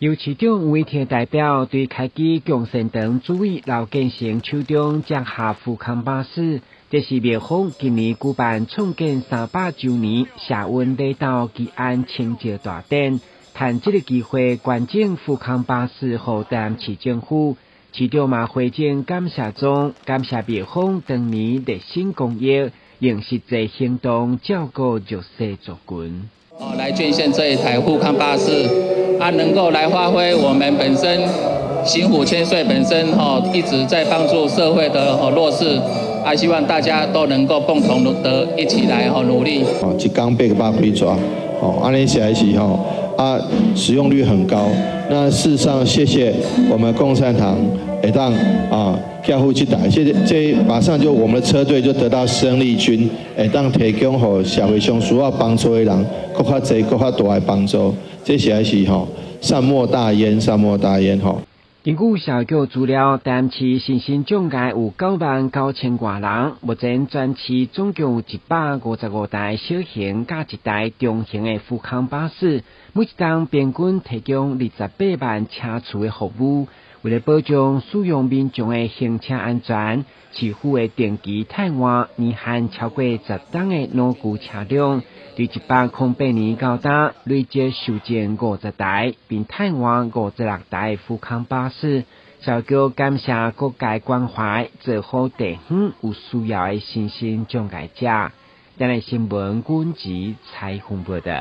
由市長委託代表對開基共善堂主委劉建成手中接下富康巴士，這是廟方今年舉辦創建300週年社運禮道祈安清醮大典，趁這个機會捐贈富康巴士予台南市政府。市長嘛回贈感謝狀，感謝廟方當年熱心公益，用實際行動照顧弱勢族群。哦，來捐獻這一台富康巴士，啊，能夠來發揮我們本身行福千歲本身吼一直在幫助社會的弱勢，啊，希望大家都能夠共同的一起來努力。哦，一工800幾逝，哦，按呢實在是吼，啊，使用率很高。那事實上，謝謝我們共善堂會當啊，交付這台，謝謝，這馬上就我們的車隊就得到生力軍，會當提供予社會上需要幫助的人，閣較濟、閣較大的幫助。這實在是吼，善莫大焉，善莫大焉吼。根據社會局資料，台南市身心障礙有9萬9千外人，目前全市總共有155台小型佮一台中型的富康巴士，每一冬平均提供28萬車次的服務。為了保障使用民眾的行車安全，市府會定期汰換年限超過10冬的老舊車輛，對108年到今累計修正50台，並汰換56台富康巴士。社局感謝各界關懷，做好地方有需要的身心障礙者。台南新聞軍籍採訪報道。